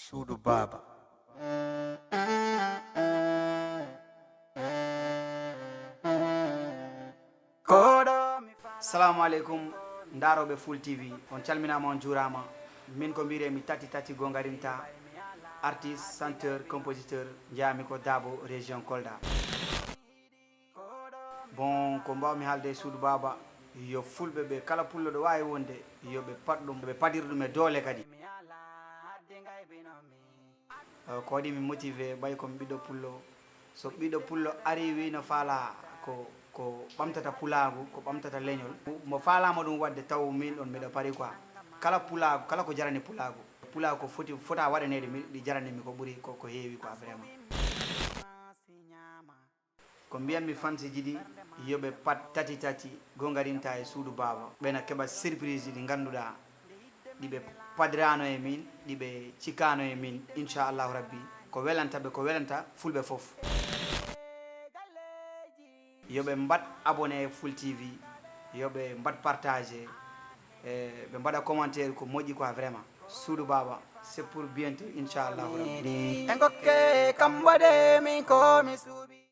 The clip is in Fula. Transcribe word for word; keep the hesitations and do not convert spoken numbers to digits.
Suudu Baaba. Koɗo mi fa- Salamu aleykum, ndaroɓe Full T V, on calminama, on juurama. Min ko mbiyetemi Tati Tati Gonga Rimta, artiste, chanteur, compositeur, jeeyami ko Dabo, région Kolda. Bon, ko mbawmi haalde e Suudu Baaba, yo fulɓe ɓe, kala pullo ɗo wawi wonde, yo ɓe pat ɗum, ɓe padir ɗum e doole kadi. Eh, ko waɗi mi motivé, ɓay ko mi ɓiɗɗo pullo. So ɓiɗɗo pullo ari wi no faala ko, ko ɓamtata pulaagu, ko ɓamtata leñol, mo faalama ɗum waɗde, taw min ɗon miɗo pari quoi. Kala pulaagu, kala ko jarani pulaagu, pulaagu ko foti, fota waɗaneede mi, ɗi jarani mi ko ɓuri, ko, ko heewi quoi, vraiment. Ko mbiyatmi fansi ji ɗi, yo ɓe pat Tati Tati Gonga Rimta e Suudu Baaba, ɓena keɓa surprise ɗi ngannduɗaa, ɗi ɓe padirano e min, ɗi ɓe cikkano e min, inchallahu rabbi. Ko welanta ɓe, ko welanta fulɓe fof. Yo ɓe mbaɗ abonné e Full T V, yo ɓe mbaɗ partagé, e ɓe mbaɗa commentaire, ko moƴƴi quoi, vraiment. Suudu Baaba, c'est pour bientôt, inchallahu rabbi. En kokke kam waɗe min ko mi suuɓi.